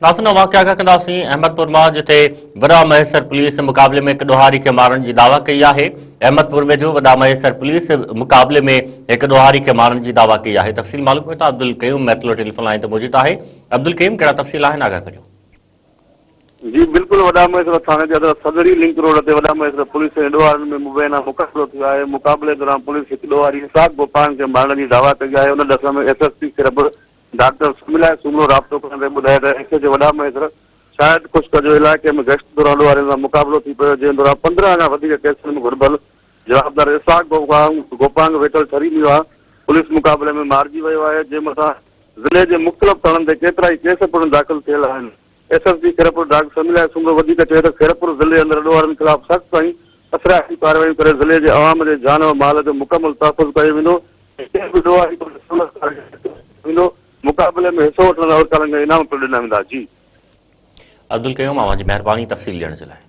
ناظرين اوهان کي آگاهه ڪنداسين احمدپور مان جتي وڏا مهيسر پوليس مقابلي ۾ هڪ ڏوهاري کي مارڻ جي دعويٰ ڪئي آهي احمدپور ويجهو وڏا مهيسر پوليس مقابلي ۾ هڪ ڏوهاري کي مارڻ جي دعويٰ ڪئي آهي تفصيل معلوم ڪيون ٿا عبدالقيوم ميتلو ٽيليفون لائين تي موجود آهي عبدالقيوم ڪهڙا تفصيل آهن آگاهه ڪريو. جي بلڪل وڏا مهيسر ٿاڻي جي حضرت صدري لنڪ روڊ تي وڏا مهيسر پوليس ۽ ڏوهارين ۾ مبينا مقابلو ٿيو آهي مقابلي دوران پوليس هڪ ڏوهاري اسحاق گوپانگ کي مارڻ جي دعويٰ ڪئي آهي ان ڏس ۾ S S P Khairpur doctor Samila Soomro رابطو ڪرڻ تي ٻڌايو ته ايس ايڇ او وڏا مهيسر شاهد خشڪ جو علائقي ۾ گشت دوران ڏوهارين سان مقابلو ٿي پيو جنهن دوران 15 کان وڌيڪ ڪيسن ۾ گهربل جوابدار اسحاق گوپانگ ويٺل ٺري ميوا پوليس مقابلي ۾ مارجي ويو آهي جنهن مٿان ضلعي جي مختلف ٿاڻن تي ڪيترائي ڪيس پڻ داخل ٿيل آهن. S S P Khairpur doctor Samila Soomro وڌيڪ چيو ته خيرپور ضلعي اندر ڏوهارين خلاف سخت ۽ اثرائتي ڪارروايون ڪري ضلعي جي عوام جي جان و مال جو مڪمل تحفظ ڪيو ويندو ۽ ڪنهن به ڏوهاري توڙي سهولتڪار کي نه ڇڏيو ويندو، مقابلي ۾ حصو وٺندڙ اهلڪارن کي انعام پڻ ڏنا ويندا. جي. عبدالقيوم اوهان جي مهرباني تفصيل ڏيڻ جي لاء.